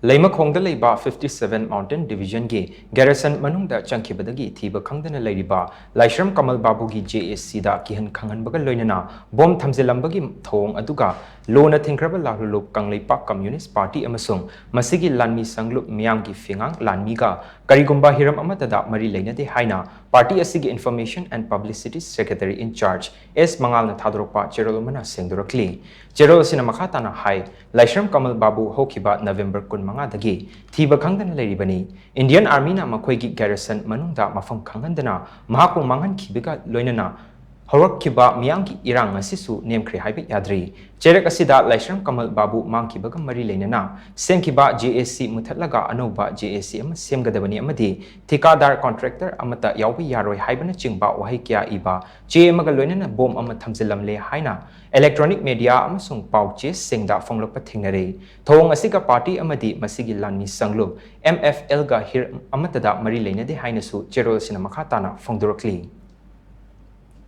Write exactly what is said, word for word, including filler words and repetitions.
ꯂꯩꯃꯈꯣꯡꯗ ꯂꯩꯕ fifty seven Mountain Division ꯒꯤ garrison ꯃꯅꯨꯡꯗ ꯆꯪꯈꯤꯕꯗꯒꯤ ꯊꯤꯕ ꯈꯪꯗꯅ ꯂꯩꯔꯤꯕ ꯂꯥꯏꯁ꯭ꯔꯝ ꯀꯃꯜ ꯕꯥꯕꯨꯒꯤ J A C ꯗ ꯀꯤꯍꯟ ꯈꯪꯍꯟꯕꯒ ꯂꯣꯏꯅꯅ ꯕꯣꯝ ꯊꯝꯖꯤꯜꯂꯝꯕꯒꯤ ꯊꯧꯑꯣꯡ ꯑꯗꯨꯒ ꯂꯣꯅ ꯊꯤꯡꯈ꯭ꯔꯕ ꯂꯥꯂꯨꯂꯨꯞ ꯀꯪꯂꯩꯄꯥꯛ Communist Party ꯑꯃꯁꯨꯡ ꯃꯁꯤꯒꯤ ꯂꯥꯟꯃꯤ ꯁꯪꯂꯨꯞ ꯃꯤꯌꯥꯝꯒꯤ ꯐꯤꯉꯥꯡ ꯂꯥꯟꯃꯤꯒ ꯀꯔꯤꯒꯨꯝꯕ ꯍꯤꯔꯝ ꯑꯃꯠꯇꯗ ꯃꯔꯤ ꯂꯩꯅꯗꯦ ꯍꯥꯏꯅ party ꯑꯁꯤꯒꯤ Information and Publicity Secretary in Charge S ꯃꯉꯥꯜꯅ ꯊꯥꯗꯣꯔꯛꯄ ꯆꯦꯔꯣꯜ ꯑꯃꯅ ꯁꯦꯡꯗꯣꯔꯛꯂꯤ꯫ ꯆꯦꯔꯣꯜ ꯑꯁꯤꯅ ꯃꯈꯥ ꯇꯥꯅ ꯍꯥꯏ, ꯂꯥꯏꯁ꯭ꯔꯝ ꯀꯃꯜ ꯕꯥꯕꯨ ꯍꯧꯈꯤꯕ November ꯀꯨꯟꯃꯉꯥꯗꯒꯤ ꯊꯤꯕ ꯈꯪꯗꯅ ꯂꯩꯔꯤꯕꯅꯤ꯫ Indian Army ꯅ ꯃꯈꯣꯏꯒꯤ garrison ꯃꯅꯨꯡꯗ ꯃꯐꯝ ꯈꯪꯍꯟꯗꯅ ꯃꯍꯥꯛꯄꯨ ꯃꯥꯡꯍꯟꯈꯤꯕꯒ ꯂꯣꯏꯅꯅ ꯍꯧꯔꯛꯈꯤꯕ ꯃꯤꯌꯥꯝꯒꯤ ꯏꯔꯥꯡ ꯑꯁꯤꯁꯨ ꯅꯦꯝꯈ꯭ꯔꯦ ꯍꯥꯏꯕ ꯌꯥꯗ꯭ꯔꯤ꯫ ꯆꯦꯔꯦꯛ ꯑꯁꯤꯗ ꯂꯥꯏꯁ꯭ꯔꯝ ꯀꯃꯜ ꯕꯥꯕꯨ ꯃꯥꯡꯈꯤꯕꯒ ꯃꯔꯤ ꯂꯩꯅꯅ ꯁꯦꯝꯈꯤꯕ J A C ꯃꯨꯊꯠꯂꯒ ꯑꯅꯧꯕ J A C ꯑꯃ ꯁꯦꯝꯒꯗꯕꯅꯤ ꯑꯃꯗꯤ ꯊꯤꯀꯥꯗꯥꯔ contractor ꯑꯃꯠꯇ ꯌꯥꯎꯕ ꯌꯥꯔꯣꯏ ꯍꯥꯏꯕꯅꯆꯤꯡꯕ ꯋꯥꯍꯩ ꯀꯌꯥ ꯏꯕ ꯆꯦ ꯑꯃꯒ ꯂꯣꯏꯅꯅ ꯕꯣꯝ ꯑꯃ ꯊꯝꯖꯤꯜꯂꯝꯂꯦ ꯍꯥꯏꯅ electronic media ꯑꯃꯁꯨꯡ ꯄꯥꯎ ꯆꯦꯁꯤꯡꯗ ꯐꯣꯡꯂꯛꯄ ꯊꯦꯡꯅꯔꯦ꯫ ꯊꯧꯑꯣꯡ ꯑꯁꯤꯒ party ꯑꯃꯗꯤ ꯃꯁꯤꯒꯤ ꯂꯥꯟꯃꯤ ꯁꯪꯂꯨꯞ M F L ꯒ ꯍꯤꯔꯝ ꯑꯃꯠꯇꯗ ꯃꯔꯤ ꯂꯩꯅꯗꯦ ꯍꯥꯏꯅꯁꯨ ꯆꯦꯔꯣꯜ ꯑꯁꯤꯅ ꯃꯈꯥ ꯇꯥꯅ ꯐꯣꯡꯗꯣꯔꯛꯂꯤ꯫